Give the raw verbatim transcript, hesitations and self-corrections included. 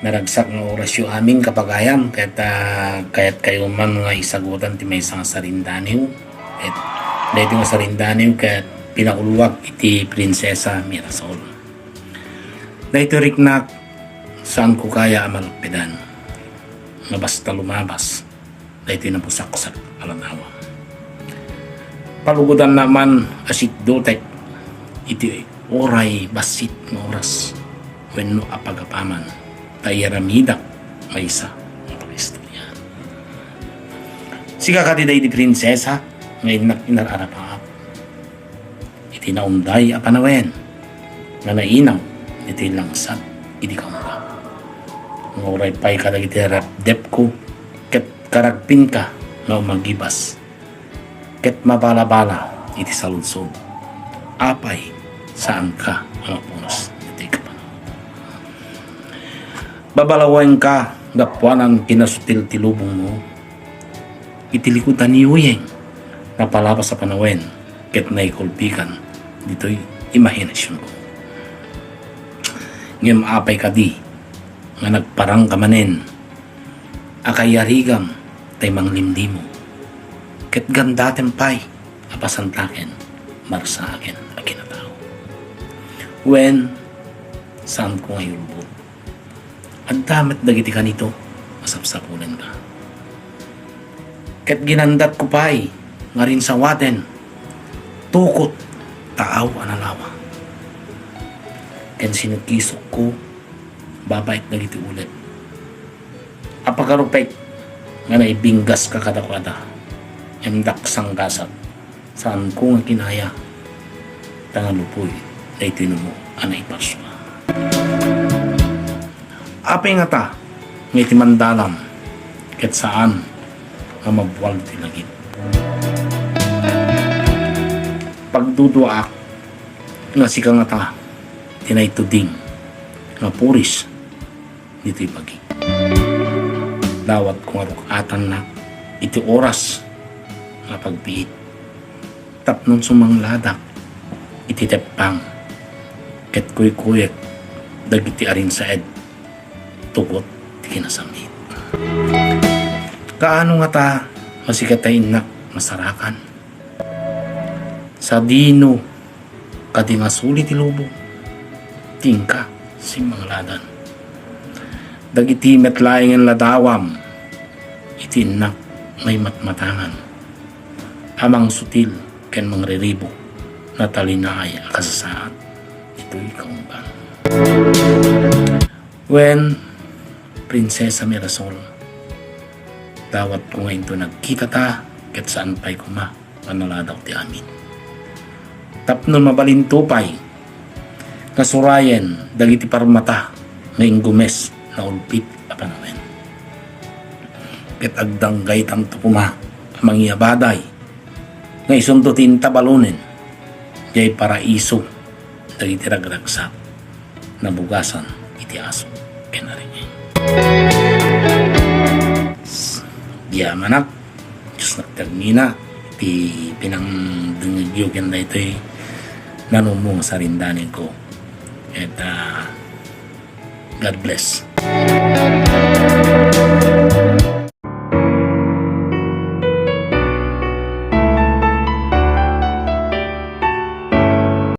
Naragsak nga orasyo amin, kapagayam, ket, ah, kayatkayo man nga isagutan ti maysa nga sarindaniw. Ket daytoy nga sarindaniw ket pinauluak iti Prinsesa Mirasol. Daytoy riknak, saanko kaya a malakpedan nga basta lumabas daytoy nabusaksak a ladawa. Palugodanna man a sikdutek iti uray bassit nga oras wenno apagapaman ta iyaramidak maysa nga pag-istorya. Sika kadi daydi prinsesa nga innak inararapaak iti naunday a panawen nga nainaw iti langsat idi kaungga. Nga uray pay kadagiti rapdepko ket karagpinka nga umagibas ket mabalabala iti saludsod. Apay, saanka a mapunos iti kapanawak? Babalawenka gapuanan kinasutil ti lubongmo iti likudan ni Uyeng. Napalabas a panawen ket naikulpikan ditoy imahinasionko. Ngem apay kadi nga nagparangka manen a kayarigam tay manglimlimo ket gandatem pay a pasantaken, marsaaken a kinatao. Wen, saanko nga yulbod. Adda met dagiti kanito a sapsapulenka. Ket ginandatko pay nga rinsawaten, tukot, taaw a nalawa. Ken sinukisokko babaet dagiti ulep a pagarupek nga naibinggaska kadakuada. Ngem dak sanggasat, saanko nga kinaya ta nga lupoy daytoy numo a naiparsua. Apay ngata nga iti mandalam ket saan nga mabual ti lagip? Pagduduaak nga sika ngata ti naituding nga puris ditoy bagi. Dawatko nga ruk-atannak iti oras nga pagbiit tapno sumangladak iti teppang ket kuykuyek dagiti arinsaed tugot ti kinasamit. Kaano ngata nga sika tay innak masarakan? Sadino kadi nga suli ti lubong ti inka simmangladan? Dagiti met laengen ladawam iti innak maimatmatangan a mangsutil ken mangriribo, natalinaay a kasasaad ditoy kaunggan. Wen, Prinsesa Mirasol, dawatko nga intoy nagkitata ket saan pay koma nga naladaw ti amin. Tapno mabalinto pay nga surayen dagiti parmata nga inggumes naulpit a panawen. Ket agdanggaytanto koma a mangiabaday nga isunto ti inta balonen, diay paraiso dagiti ragragsak, nabugasan iti aso ken arigeng. Agyamanak, Dios naktermina ti pinangdengngegyo ken daytoy nanumo nga sarindanenko. Ket, ah, God bless.